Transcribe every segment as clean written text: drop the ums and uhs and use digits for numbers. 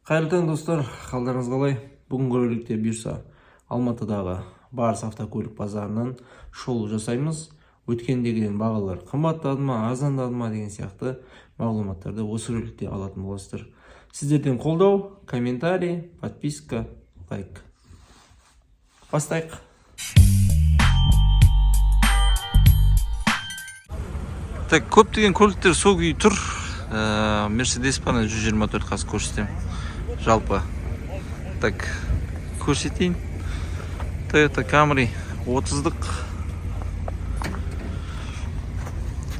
Қайырлы таң, достар! Қалдарыңыз қалай? Бүгінгі роликте, бұйырса, Алматыдағы Барыс автокөлік базарынан шолу жасаймыз. Өткендегіден бағалар қымбаттады ма, арзандады ма деген сияқты мағлұматтарды осы роликте алатын боласыздар. Сіздерден қолдау, комментарий, подписка, лайк. Бастайық. Так, көптеген көліктер сол күйі тұр. Мерседес пана 124 қазір көрсетемін. Жалпы, так, көрсетейін. Toyota Camry 30-дық.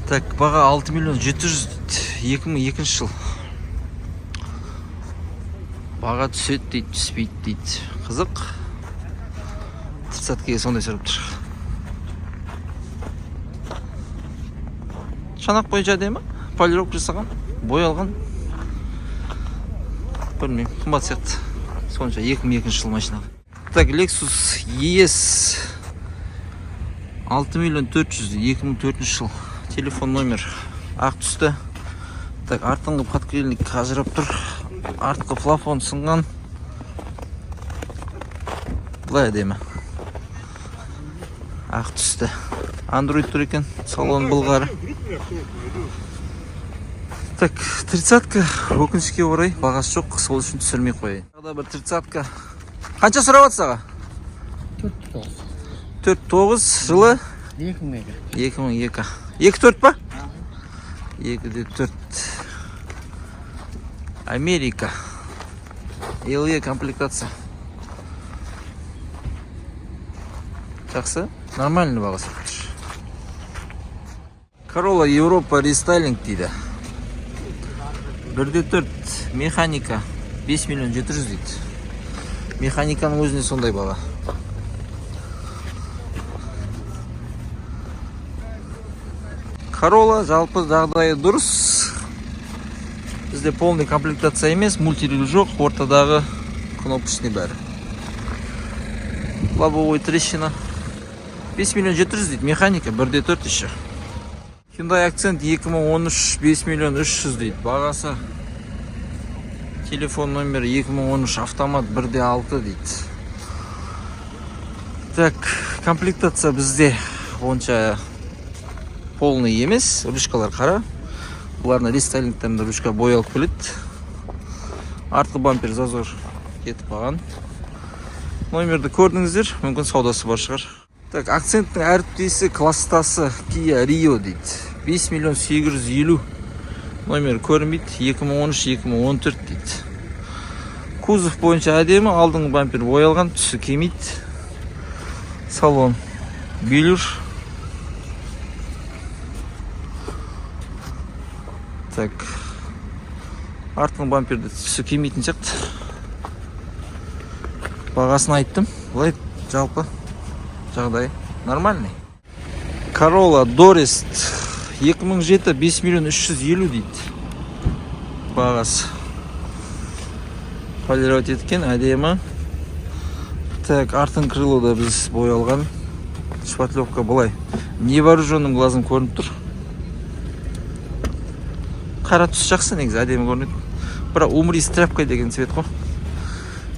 Так, баға 6 миллион 700 дейді. 2002 жыл. Баға түседі дейді, түспейді дейді. Қызық. 30-ге сондай сұрап тұр. Шанақ бойынша әдемі, полировка жасаған, боялған. Білмеймін, қымбат сияқты сонша 2002 жыл машина. Так, Lexus ES 6 миллион 400, 2004 жыл. Телефон номер, ақ түсті. Так, артыңғы подкрыльник ажырап тұр, артқы плафон сынған. Былай әдемі, ақ түсті. Андроид тұр екен, салон былғары. Так, 30-ка, өкінішке орай, бағасы жоқ, сол үшін түсірмей қояйын. Тағы да бір 30-ка. Қанша сұрап жатсыз, аға? 4,9. 4,9, жылы? 2002. 2002. 2,4 па? 2,4. Америка. LE комплектация. Жақсы, нормальный бағасы тұр. Corolla Европа рестайлинг дейді. 1,4 механика, 5 миллион 700 дейді. Механиканың өзіне сондай баға. Corolla жалпы жағдайы дұрыс. Бізде полный комплектация емес, мультируль жоқ, ортадағы кнопочный бәрі. Лобовой трещина. 5 миллион 700 дейді, механика 1,4 еще. Hyundai Accent 2013, 5 миллион 300 дейді бағасы. Телефон номері, 2013, автомат 1,6 дейді. Так, комплектация бізде онша полный емес, ручкалар қара. Бұлардың рестайлингтерінде ручка боялып келеді. Артқы бампер зазор кетіп қалған. Номерді көрдіңіздер, мүмкін, саудасы бар шығар. Так, Акценттің әріптесі, класстасы Kia Rio дейді. 5 миллион 850. Номер көрінбейді. 2013-2014 дейді. Кузов бойынша әдемі, алдыңғы бампер боялған, түсі келмейді. Салон велюр. Так. Артқы бамперде түсі келмейтін сияқты. Бағасын айттым. Былай жалпы жағдай нормальный. Corolla Dorest 2007, 5 миллион 350 дейді бағасы. Полировать еткен, әдемі. Так, артын крылода біз боялған. Шпатлевка былай невооруженным глазом көрініп тұр. Қара түс жақсы негізі, әдемі көрінеді. Бірақ умри с тряпкой деген цвет қой.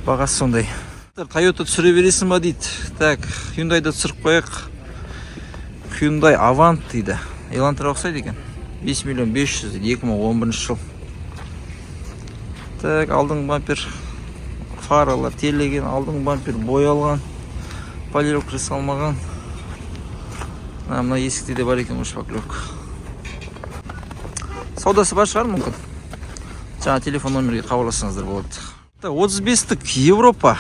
Бағасы сондай. Тойота түсіре бересің ба дейді. Так, Hyundai'да түсіріп қояйық. Hyundai Avant дейді. Elantra ұқсайды екен. 5 миллион 500 дейді, 2011 жыл. Так, алдыңғы бампер, фаралар терлеген, алдыңғы бампер боялған, полировка жасалмаған. Мына есікте де бар екен ғой шпаклевка. Саудасы бар шығар мүмкін. Жаңа телефон номерге хабарлассаңыздар болады. Так, 35-тік Европа.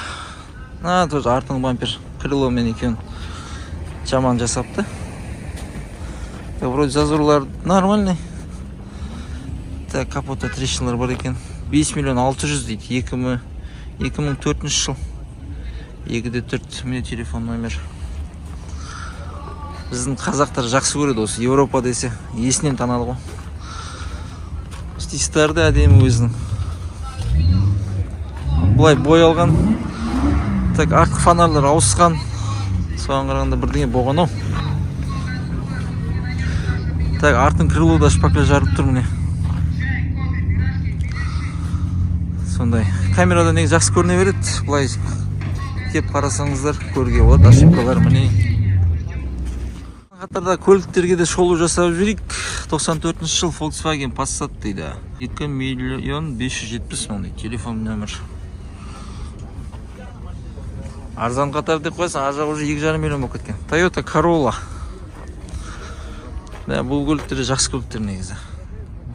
А, тоже артыңғы бампер крыломен екеуін жаман жасапты. Так, вроде зазорлар нормальный. Так, капотта трещиналар бар екен. 5 миллион 600 дейді. 2004 жыл. 2,4, міне телефон номер. Біздің қазақтар жақсы көреді осы Европа десе, есінен танады ғой. Стистары да әдемі өзінің. Былай боялған. Так, артқы фонарлар ауысқан. Соған қарағанда бірдеңе болған ау. Так, артын крылода шпакля жарылып тұр, міне. Сондай. Камерада негізі жақсы көріне береді, былай кеп қарасаңыздар, көруге болады ошибкалар. Міне, қатарда көліктерге де шолу жасап жіберейік. 94 жыл Volkswagen Passat дейді, 2 миллион 570 мың дейді. Телефон нөмір. Арзан қатар деп қоясың, ар жағы уже 2,5 миллион болып кеткен. Toyota Corolla. Да, бұл көліктер де жақсы көліктер негізі.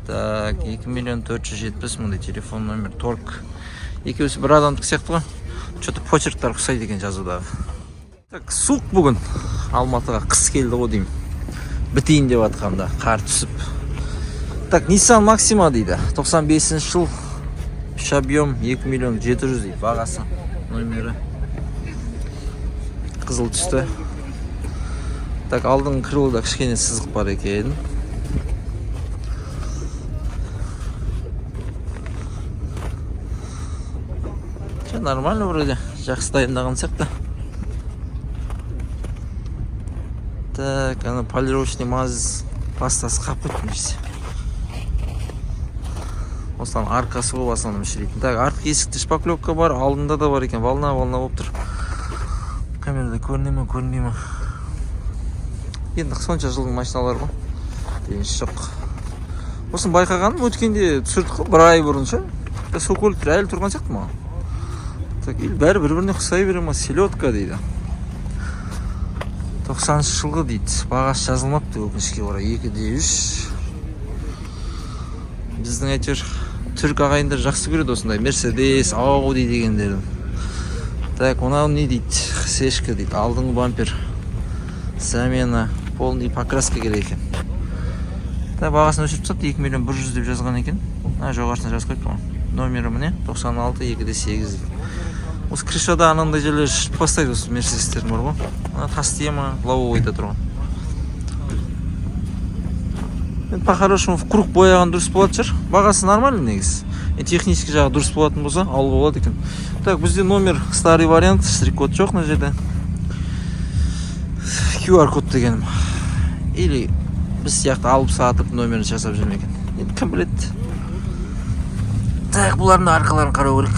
Так, 2 миллион 470 мың дейді, телефон номер. Торг. Екеуісі бір адамдікі сияқты ғой. Че-то почерктар ұқсайды екен жазудағы. Так, суық бүгін. Алматыға қыс келді ғой деймін. Бітейін деп жатқанда қар түсіп. Так, Nissan Maxima дейді. 95 жыл, 3 объем, 2 миллион 700 дейді бағасы. Номері. Қызыл түсті. Так, алдыңғы крылода кішкене сызық бар екен. Че, нормально вроде. Жақсы дайындаған сияқты. Так, ана полировочный мазь пастасы қалып кетті мына жерде. Осыдан аркасы ғой в основном шіритін. Так, артқы есікте шпаклевка бар, алдында да бар екен. Волна волна болып тұр. Камерада көріне ме, көрінбей ме? Енді сонша жылдың машиналары ғой. Реніш жоқ. Осыны байқағаным, өткенде түсірдік қой бір ай бұрын ше. Сол көліктер әлі тұрған сияқты маған. Так, или бәрі бір біріне ұқсай бере ма? Селедка дейді. 90 жылғы дейді. Бағасы жазылмапты, өкінішке орай. 2,3. Біздің әйтеуір түрік ағайындар жақсы көреді осындай Мерседес, Ауди дегендерін. Так, мынау не дейді? Сешка дейді. Алдыңғы бампер. Замена, полный покраска керек екен. Так, бағасын өшіріп тастапты, 2 миллион 100 деп жазған екен. А, жоғарысына жазып қойыпты ғой. Номері міне 96 2,8 дейді. Осы крышада анандай жерлер шіріп бастайды осы Мерседестердің бар ғой. Ана тас тие ма, лобовойда тұрған. Енді по-хорошему в круг бояған дұрыс болатын шығар. Бағасы нормальный негізі. Енді технический жағы дұрыс болатын болса, алуға болады екен. Так, бізде номер старый вариант, штрих код жоқ мына жерде. QR код дегенім. Или біз сияқты алып сатып номерін жасап жүр ме екен? Енді кім біледі. Так, бұлардың да арқаларын қарау керек.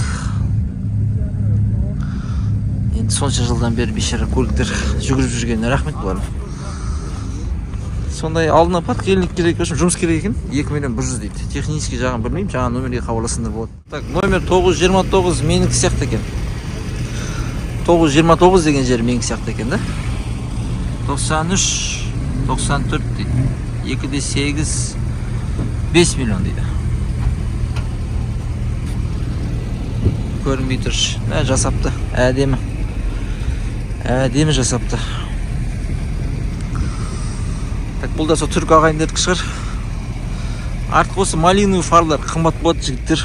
Енді сонша жылдан бері бейшара көліктер жүгіріп жүргеніне рахмет бұлардың. Сондай алдына подкрыльник керек, в общем, жұмыс керек екен. 2 миллион 100 дейді. Технический жағын білмеймін, жаңа номерге хабарлассаңдар болады. Так, номер 929 менікі сияқты екен. 929 деген жері менікі сияқты екен да. 93 94 дейді. 2,8, 5 миллион дейді. Көрінбей тұр. Мә, жасапты. Әдемі. Әдемі жасапты. Так, бұл да сол түрік ағайындардікі шығар. Артық осы малиновый фарлар қымбат болады, жігіттер.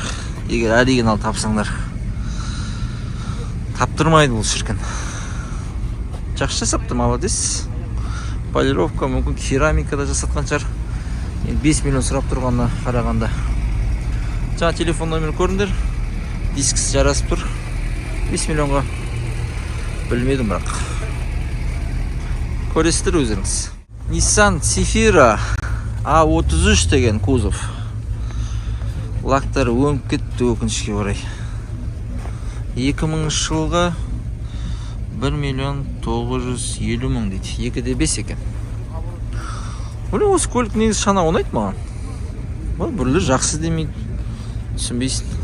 Егер оригинал тапсаңдар. Таптырмайды бұл шіркін. Жақсы жасапты, молодец. Полировка, мүмкін, керамика да жасатқан шығар. Енді 5 миллион сұрап тұрғанына қарағанда. Жаңа телефон номерін көрдіңдер. Дискісі жарасып тұр. 5 миллионға білмедім бірақ. Көресіздер өздеріңіз. Nissan Cefiro A33 деген кузов. Лактары өңіп кетті, өкінішке орай. 2000 жылғы, 1 миллион 950 мың дейді. 2,5 екен. Блин, осы көлік негізі шана ұнайды маған. Бұл біреулер жақсы демейді. Түсінбейсің.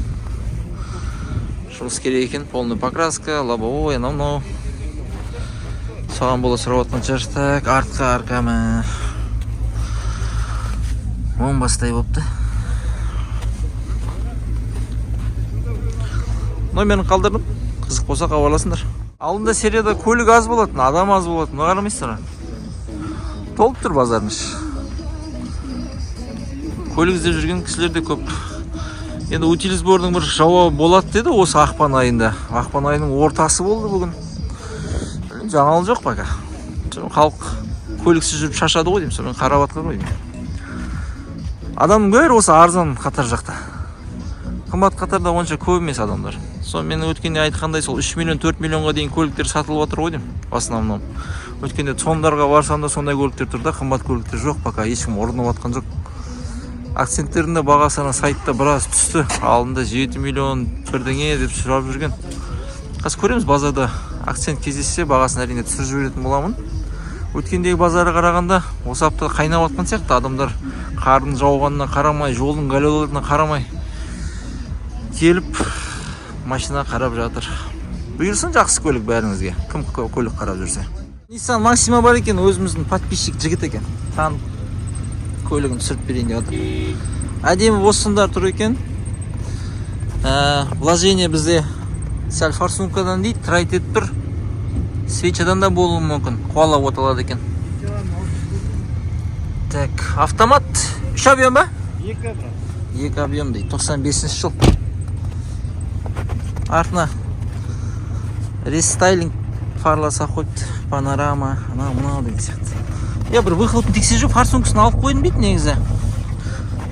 Жұмыс керек екен, полный покраска, лобовой, анау мынау. Соған бола сұрап жатқан шығар. Так, артқы аркамы. Оң бастай болыпты. Номерін қалдырдым. Қызық болса, хабарласыңдар. Алдында серияда көлік аз болатын, адам аз болатын. Мына қарамайсыздар ма? Толып тұр базардың іші. Көлік іздеп жүрген кісілер де көп. Енді утильсбордың бір жауабы болады деді осы ақпан айында. Ақпан айының ортасы болды бүгін. Білмеймін, жаңалық жоқ пока. Сонымен халық көліксіз жүріп шаршады ғой деймін, сонымен қарап жатқан ғой деймін. Адамның бәрі осы арзан қатар жақта. Қымбат қатарда онша көп емес адамдар. Сол мен өткенде айтқандай, сол 3 миллион 4 миллионға дейін көліктер сатылып жатыр ғой деймін в основном. Өткенде ЦОНдарға барсам да, сондай көліктер тұр да, қымбат көліктер жоқ пока, ешкім ұрынып жатқан жоқ. Акценттердің де бағасы ана сайтта біраз түсті. Алдында 7 миллион бірдеңе деп сұрап жүрген. Қазір көреміз, базарда акцент кездессе, бағасын әрине түсіріп жіберетін боламын. Өткендегі базарға қарағанда осы апта қайнап жатқан сияқты. Адамдар қардың жауғанына қарамай, жолдың гололедына қарамай келіп машина қарап жатыр. Бұйырсын жақсы көлік бәріңізге, кім көлік қарап жүрсе. Nissan Maxima бар екен, өзіміздің подписчик жігіт екен. Танып, көлігін түсіріп берейін деп жатыр. Әдемі босындар тұр екен. Вложение бізде сәл форсункадан дейді, трайт етіп тұр. Свечадан да болуы мүмкін, қуалап оталады екен. Так, автомат, үш объем ба? Екі, брат. Екі объем дейді, 95 жыл. Артына рестайлинг фарласа қойыпты, панорама, анау мынау деген сияқты. Иә, бір выхлопын тексеріп жүр, форсункасын алып қойдым дейді негізі.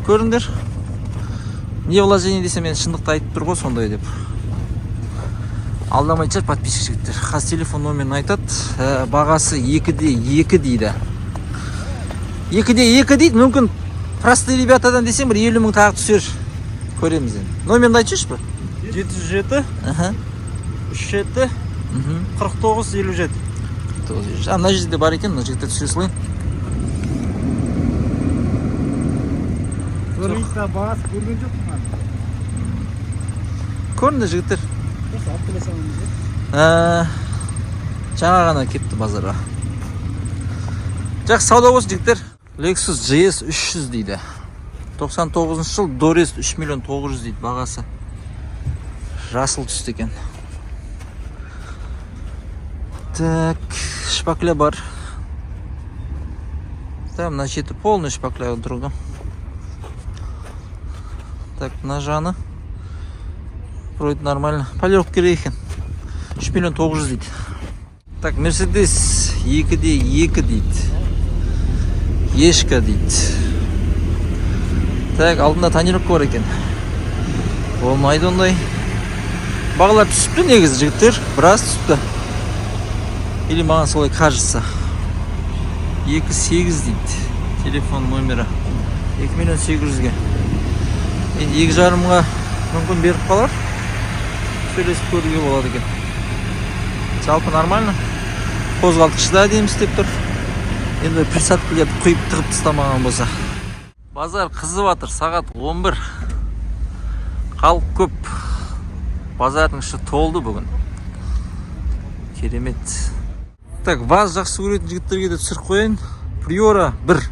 Көріңдер, не вложение десе, мен шындықты айтып тұр ғой сондай деп. Алдамайтын шығар подписчик жігіттер. Қазір телефон номерін айтады. Бағасы 2,2 дейді. 2,2 дейді, мүмкін простые ребятадан десем, бір 50 000 тағы түсер. Көреміз енді. Номерін айтып жіберші бір. 707 37 49 57. А, мына жерде бар екен, мына жігіттер, түсіре салайын. Көрмейсің, бағасы көрген жоқпын аны. Көрінді, жігіттер. Просто алып келе саламыз ғой. Жаңа ғана кетті базарға. Жақсы сауда болсын, жігіттер. Lexus GS 300 дейді. 99 жыл, дорест, 3 миллион 900 дейді бағасы. Жасыл түсті екен. Так, шпакля бар. Да, мына шеті полный шпакля тұрды. Так, мына жаны вроде нормально. Полировка керек екен. 3 миллион 900 дейді. Так, Mercedes 2,2 дейді. Ешка дейді. Так, алдында тонировка бар екен. Болмайды ондай. Бағалар түсіпті негізі, жігіттер, біраз түсіпті. Или маған солай кажется. 2,8 дейді. Телефон номері. 2 миллион 800-ге. Енді 2,5-ға мүмкін беріп қалар. Сөйлесіп көруге болады екен. Жалпы нормально. Қозғалтқышы да әдемі істеп тұр. Енді присадкалерді құйып тығып тастамаған болса. Базар қызып жатыр, сағат 11. Халық көп. Базардың іші толды бүгін. Керемет. Так, ВАЗ жақсы көретін жігіттерге де түсіріп қояйын. Приора 1.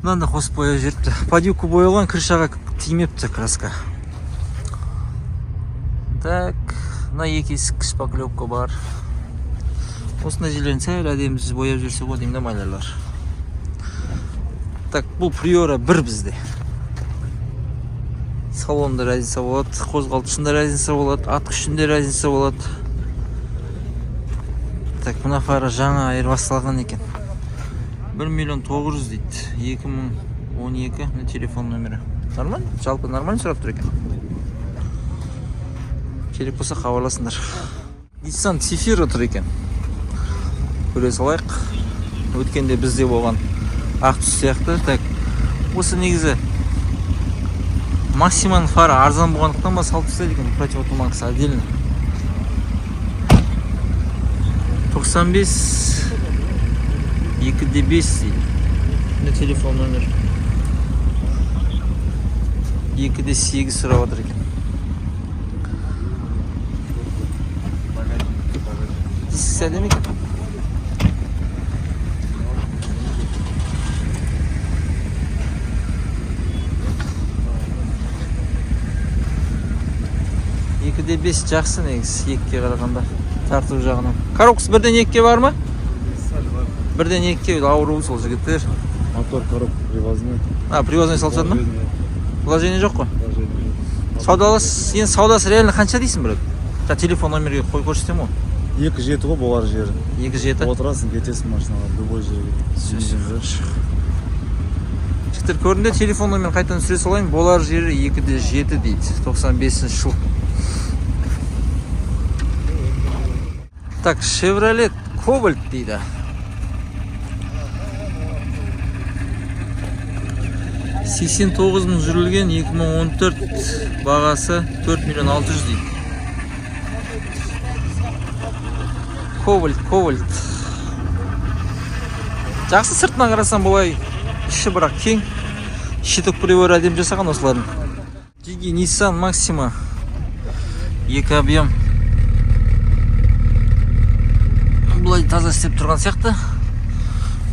Мынаны да қосып бояп жіберіпті. Подивка боялған, крышаға тимепті краска. Так, мына екі есік шпаклевка бар. Осындай жерлерін сәл әдемі бояп жіберсе ғой деймін да малярлар. Так, бұл Приора 1 бізде. Салонда разница болады, қозғалтқышында разница болады, ат күшінде разница болады. Так, мына фара жаңа айырбасталған екен. 1 миллион 900 дейді. 2012, мына телефон номері. Нормально? Жалпы нормально сұрап тұр екен. Керек болса, хабарласыңдар. Nissan Cefiro тұр екен. Көре салайық. Өткенде бізде болған ақ түс сияқты. Так, осы негізі Максиманың фары арзан болғандықтан ба, салып тастайды екен противотуманкасы отдельно. 95 2,5 дейді. Міне телефон номер. 2,8 сұрап жатыр екен. Дискісі әдемі екен. 2,5 жақсы негізі, екіге қарағанда тарту жағынан. Коробкасы бірден екіге бар ма? Бірден екіге ауру сол жігіттер. Мотор, коробка привозной. А, привозной салып тастады ма? Вложение жоқ қой? Вложение жоқ. Саудалас, енді саудасы реально қанша дейсің, брат? Жаңа телефон номерге қой, көрсетемін ғой. 2,7 ғой болар жері. 2,7. Отырасың, кетесің машинаға, любой жерге. Всё, всё. Жігіттер, көрінді, телефон номерін қайтадан түсіре салайын. Болар жері 2,7 дейді. 95 жыл. Так, Chevrolet Cobalt дейді. 89 мың жүрілген, 2014, бағасы 4 миллион 600 дейді. Кобальт, Кобальт. Жақсы, сыртынан қарасам былай, іші бірақ кең. Щиток прибор әдемі жасаған осылардың. Жеге Nissan Maxima. Екі объем. Былай таза істеп тұрған сияқты.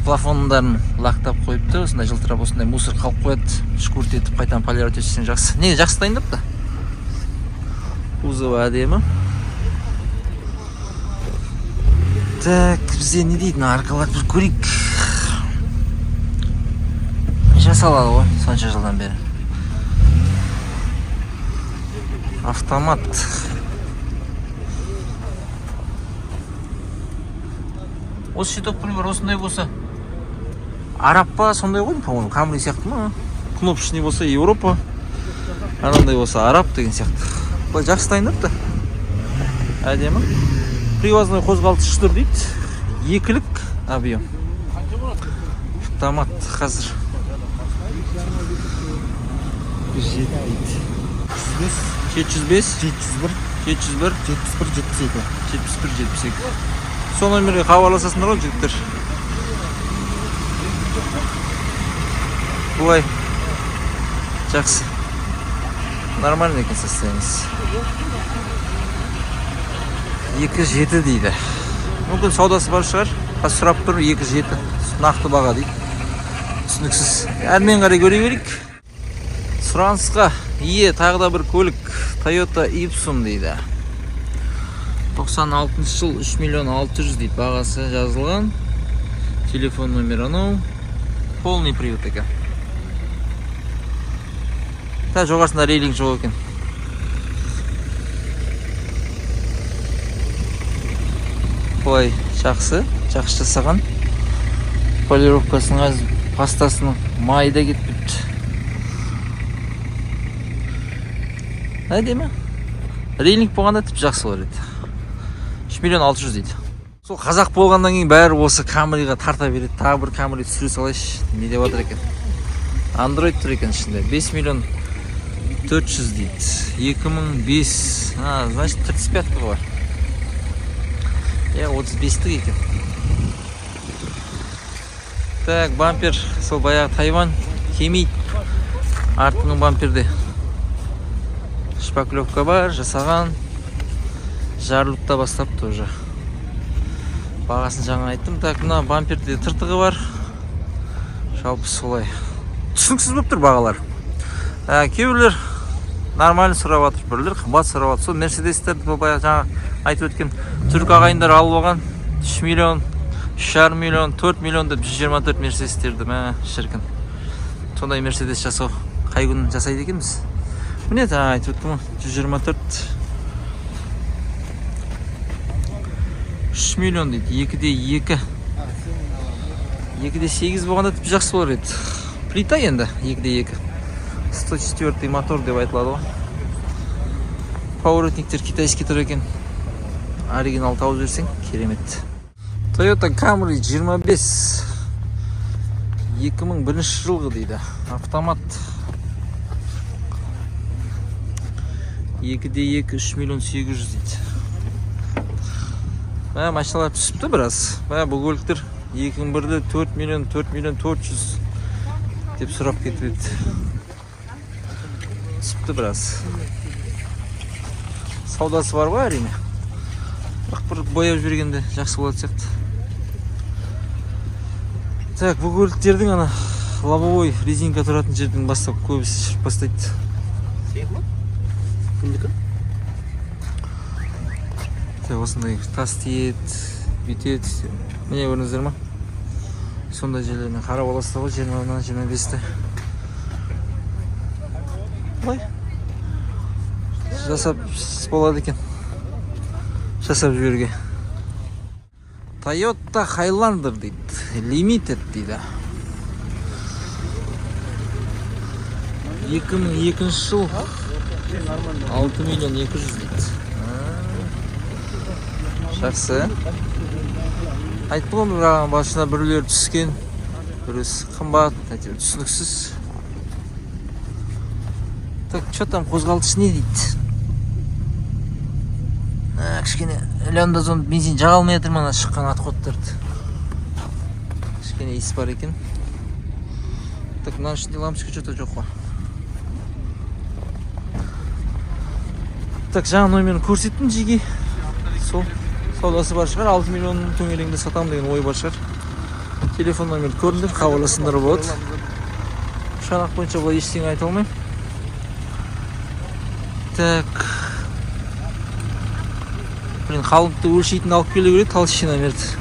Плафондарын лактап қойыпты, осындай жылтырап, осындай мусор қалып қояды. Шкурт етіп қайтадан полировать етсең жақсы. Не, жақсы дайындапты. Кузовы әдемі. Так, бізде не дейді, мына аркаларды бір көрейік. Жасалады ғой сонша жылдан бері. Автомат. Осы щиток прибор осындай болса, араб па сондай ғой, по-моему, Камри сияқты ма? Кнопочный болса Европа, анандай болса араб деген сияқты. Былай жақсы дайындапты. Әдемі. Привозной қозғалтқыш тұр дейді. Екілік объем. Автомат қазір. Жеті дейді. 705 701 701 71 72. 71 72. Сол номерге хабарласасыңдар ғой, жігіттер. Былай жақсы. Нормальный екен состояниесі. 2,7 дейді. Мүмкін саудасы бар шығар. Қазір сұрап тұр, 2,7. Нақты баға дейді. Түсініксіз. Әрмен қарай көре берейік. Сұранысқа ие тағы да бір көлік, Toyota Ipsum дейді. 96 жыл, 3 миллион 600 дейді, бағасы жазылған. Телефон номері анау. Полный привод екен. Та жоғарысында рейлинг жоқ екен. Былай жақсы, жақсы жасаған. Полировкасының аз, пастасының майы да кетпепті. Әдемі. Рейлинг болғанда тіпті жақсы болар еді. 3 миллион 600 дейді. Сол қазақ болғаннан кейін бәрі осы Камриға тарта береді. Тағы бір Камри түсіре салайыншы. Не деп жатыр екен? Android тұр екен ішінде. 5 миллион 400 дейді. 2005. А, значит, 35 бар. Иә, 35-тік екен. Так, бампер сол баяғы Тайвань келмейді. Артыңғы бамперде шпаклевка бар, жасаған. Жарылып та бастапты уже. Бағасын жаңа айттым. Так, мына бамперде тыртығы бар. Жалпы солай. Түсініксіз болып тұр бағалар. Кейбіреулер нормально сұрап жатыр, біреулер қымбат сұрап жатыр. Сол Мерседестерді бұл баяғы жаңа айтып өткен түрік ағайындар алып алған 3 миллион, 3,5 миллион, 4 миллион деп 124 Мерседестерді, мә, шіркін. Сондай Мерседес жасау қай күні жасайды екенбіз? Міне, жаңа айтып өттім ғой, 124 3 миллион дейді, 2,2. 2,8 болғанда тіпті жақсы болар еді. Плита енді 2,2. 104 мотор деп айтылады ғой. Поворотниктер китайский тұр екен. Оригинал тауып жіберсең, керемет. Toyota Camry 25 2001 жылғы дейді. Автомат. 2,2, 3 миллион 800 дейді. Мә, машиналар түсіпті біраз. Мә, бұл көліктер 2001-де 4 миллион, 4 миллион 400 деп сұрап кетіп еді. Түсіпті біраз. Саудасы бар ғой әрине. Бірақ бір бояп жібергенде жақсы болатын сияқты. Так, бұл көліктердің ана лобовой резинка тұратын жерден бастап көбісі шіріп бастайды. Кімдікі? Так, осындай тас тиеді, бүйтеді. Міне, көрдіңіздер ма? Сондай жерлеріне қарап аласыздар ғой, 20-нан 25-ті. Былай жасап болады екен. Жасап жіберуге. Toyota Highlander дейді. Limited дейді. 2002 жыл, 6 миллион 200 дейді. Жақсы. Айттым ғой, бірақ машина біреулер түскен, біреусі қымбат, әйтеуір түсініксіз. Так, что там, қозғалтқыш не дейді? Кішкене лямбда-зонд, бензин жаға алмай жатыр ана шыққан отходтарды. Кішкене иіс бар екен. Так, мынаның ішінде лампочка что-то жоқ қой. Так, жаңа номерін көрсеттім жеге. Сол саудасы бар шығар, 6 миллион төңірегінде сатамын деген ой бар шығар. Телефон номерді көрдіңдер, хабарласыңдар болады. Шанақ бойынша былай ештеңе айта алмаймын. Так. Блин, қалыңдықты өлшейтін алып келу керек, толщиномерді.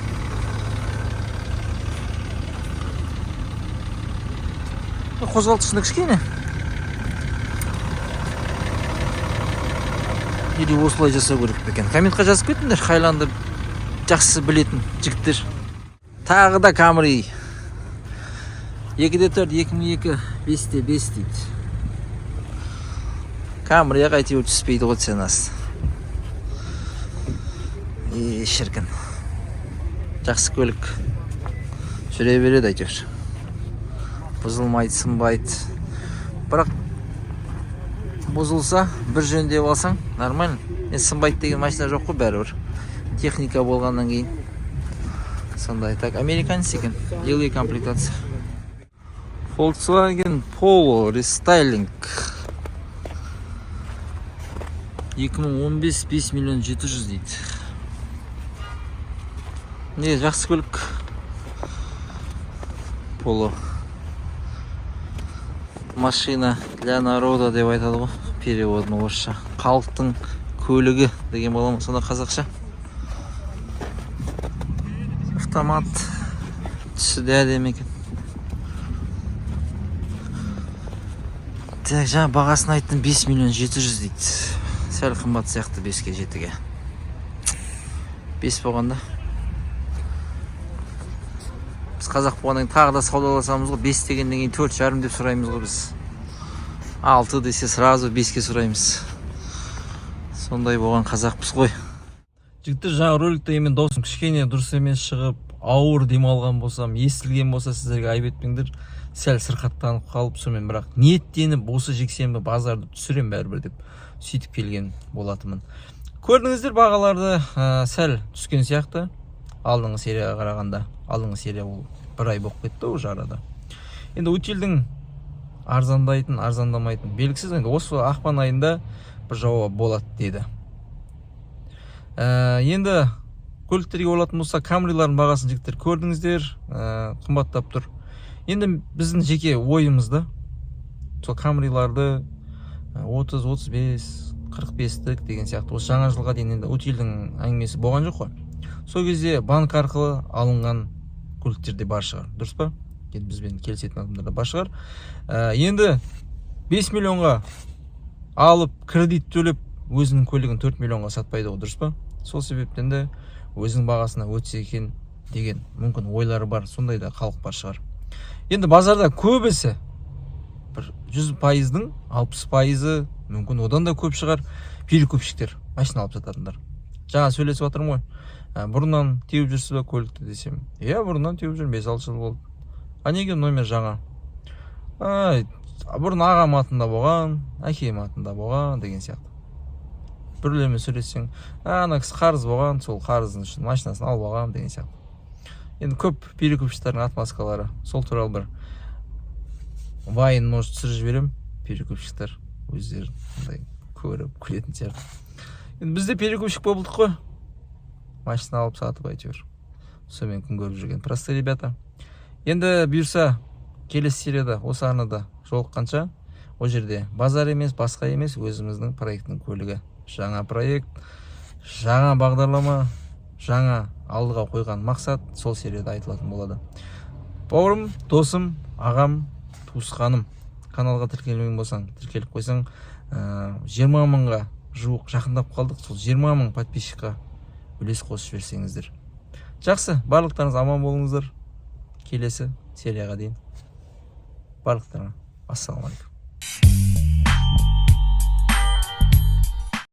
Қозғалтқышында кішкене. Или осылай жасау керек пе екен? Комментқа жазып кетіңдер, Хайланды жақсы білетін жігіттер. Тағы да Камри. 2-де 4, 2002, 5-те 5 дейді. Камриға әйтеуір түспейді ғой ценасы. Е, шіркін. Жақсы көлік. Жүре береді әйтеуір. Бұзылмайды, сынбайды. Бірақ бұзылса, бір жөндеп алсаң, нормально. Енді сынбайды деген машина жоқ қой бәрібір. Техника болғаннан кейін. Сондай. Так, американец екен. Белый комплектация. Volkswagen Polo рестайлинг. 2015, 5 миллион 700 дейді. Не, жақсы көлік. Polo. Машина для народа деп айтады ғой, переводын орысша. Халықтың көлігі деген бола ма сонда қазақша? Автомат, түсі де әдемі екен. Так, жаңа бағасын айттым, 5 миллион 700 дейді. Сәл қымбат сияқты 5-ке 7-ге. 5 болғанда. Біз қазақ болғаннан кейін тағы да саудаласамыз ғой, 5 дегеннен кейін төрт жарым деп сұраймыз ғой біз. 6 десе сразу 5-ке сұраймыз. Сондай болған қазақпыз ғой. Жігіттер, жаңа роликте мен даусым кішкене дұрыс емес шығып, ауыр демалған болсам, естілген болса сіздерге айып етпеңдер. Сәл сырқаттанып қалып, сонымен бірақ ниеттеніп осы жексенбі базарды түсірем бәрібір деп сөйтіп келген болатынмын. Көрдіңіздер бағаларды, сәл түскен сияқты алдыңғы серияға қарағанда. Алдыңғы серия ол бір ай болып кетті уже арада. Енді утильдің арзандайтын, арзандамайтын белгісіз. Енді осы ақпан айында бір жауап болады деді. Енді көліктерге оралатын болса, Камрилардың бағасын жігіттер көрдіңіздер, қымбаттап тұр. Енді біздің жеке ойымызда сол Камриларды 30, 35, 45-тік деген сияқты осы жаңа жылға дейін енді утильдің әңгімесі болған жоқ қой. Сол кезде банк арқылы алынған көліктер де бар шығар, дұрыс па? Енді бізбен келісетін адамдар да бар шығар. Енді 5 миллионға алып кредит төлеп өзінің көлігін 4 миллионға сатпайды ғой, дұрыс па? Сол себептен де өзінің бағасына өтсе екен деген мүмкін ойлары бар, сондай да халық бар шығар. Енді базарда көбісі бір 100%-ның 60%-ы, мүмкін одан да көп шығар, перекупщиктер, машина алып сататындар. Жаңа сөйлесіп жатырмын ғой. Бұрыннан теуіп жүрсіз бе көлікті десем, иә, бұрыннан теуіп жүрмін, 5-6 жыл болды. А неге номер жаңа? Ай, бұрын ағам атында болған, әкем атында болған деген сияқты. Біреулермен сөйлессең, ана кісі қарыз болған, сол қарыздың үшін машинасын алып алған деген сияқты. Енді көп перекупщиктердің отмазкалары. Сол туралы бір вайн, может, түсіріп жіберемін. Перекупщиктер өздері андай көріп күлетін сияқты. Енді біз де перекупщик болдық қой. Машина алып сатып әйтеуір. Сонымен күн көріп жүрген простые ребята. Енді бұйырса келесі серияда осы арнада жолыққанша, ол жерде базар емес, басқа емес, өзіміздің проекттің көлігі. Жаңа проект, жаңа бағдарлама, жаңа алдыға қойған мақсат сол серияда айтылатын болады. Бауырым, досым, ағам, туысқаным, каналға тіркелмеген болсаң, тіркеліп қойсаң, 20 мыңға жуық жақындап қалдық. Сол 20 мың подписчикқа үлес қосып жіберсеңіздер. Жақсы, барлықтарыңыз аман болыңыздар. Келесі серияға дейін. Барлықтарыңа ассалаумағалейкум.